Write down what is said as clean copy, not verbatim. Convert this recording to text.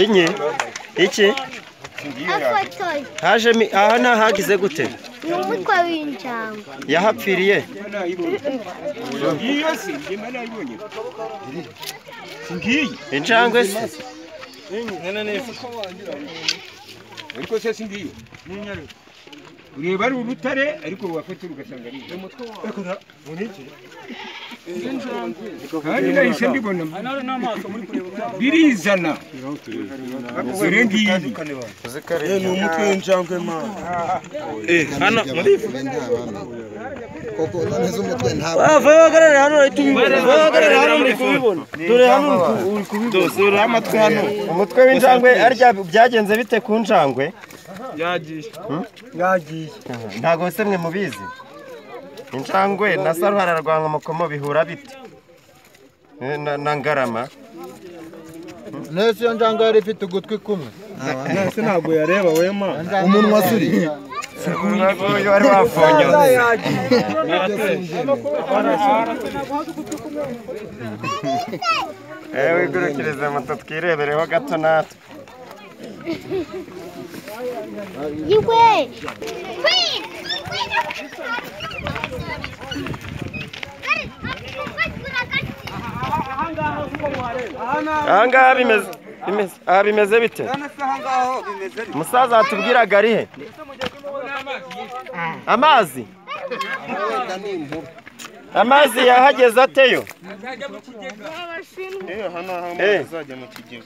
Inyi? Iki? Haje aha nahagize gute? Ni umutwe w'injangwe. Yahapfiriye? Injangwe se? Ariko se singiyo. Ureba ari urutare ariko wafata ugasanga ari umutwe wawe. Kandi nahise mbibona birizana. Dore ngiyi. Ni umutwe w'injangwe mana. Hano muri koko none z'umutwe ntabwo. Vagarara hano tubibona. Vagarara hano muri kubibona. Dore hano uri kubibona. Dore amatwi hano. Umutwe w'injangwe arya byagenze bite ku njangwe? Yagiye. Yagiye. Ntago se mwe mubizi. Injangwe na saruhara rwa Nkomokomo bihura bite? Na Ngarama. Nese iyo njangwe yari ifite ugutwi kumwe. Nese ntabwo yareba wema. Umunwa suri. Uyu wari wafonyotse. Wigurukirize moto twirebereho gato natwe. Iwe. Ahangaha bimeze aha bimeze bite? Musaza atubwiraga ari he? Amazi? Amazi yahageze ateyo? Hano amazi azajya mu kigega.